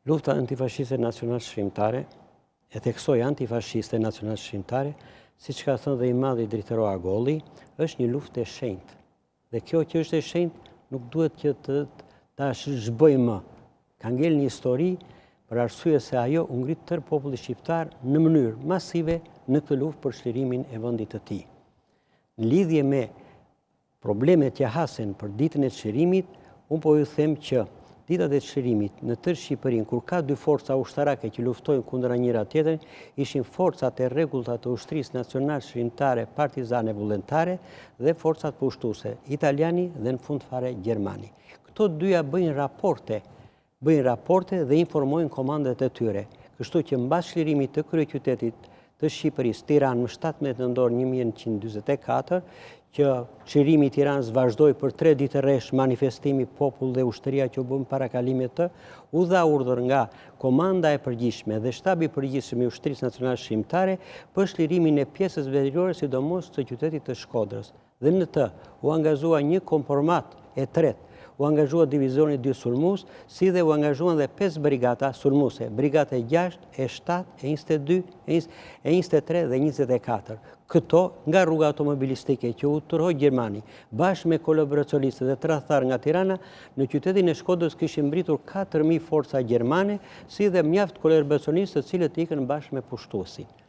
Lufta antifashiste nacionalçlirimtare, e theksoj antifashiste nacionalçlirimtare, siç ka thënë dhe i madhi Dritëro Agolli, është një luftë e shenjtë. Dhe kjo që është e shenjtë nuk duhet që të ta zhbëjmë më. Ka ngel në histori për arsye se ajo u ngrit tërë populli shqiptar në mënyrë masive në këtë luftë për çlirimin e vendit të tij. Në lidhje me Problemet që hasen për ditën e çlirimit, unë po ju them që ditat e çlirimit në tërë Shqipërinë, kur ka dy forca ushtarake që luftojnë kundra njëra tjetrën, ishin forcat e rregullta të Ushtrisë Nacional Çlirimtare Partizane Vullnetare dhe forcat pushtuese, italiani dhe në fund fare gjermani. Këto dyja bëjnë raporte bëjnë raporte dhe informojnë komandat e tyre. Kështu që mbas çlirimit të kryeqytetit të Shqipërisë, Tiranë, më 17 nëntor 1944, që çlirimi i Tiranës vazhdoi për tre ditë rresht manifestimi popull dhe ushtria që u bënë parakalime të, u dha urdhër nga Komanda e Përgjithshme dhe Shtabi i Përgjithshëm i Ushtrisë Nacionale Çlirimtare për çlirimin e pjesës veriore, sidomos të qytetit të Shkodrës. Dhe në të u angazhua një komformat e tretë, u angazhua divizioni dy sulmues, si dhe u angazhuan dhe 5 brigata sulmuese, brigata e 6, e 7, e 22, e 23 dhe 24. Këto nga rruga automobilistike që u tërhoq gjermani, bashkë me kolaboracionistët dhe tradhtarë nga Tirana, në qytetin e Shkodrës kishin mbërritur 4.000 forca gjermane, si dhe mjaft kolaboracionistë të cilët ikën bashkë me pushtuesin.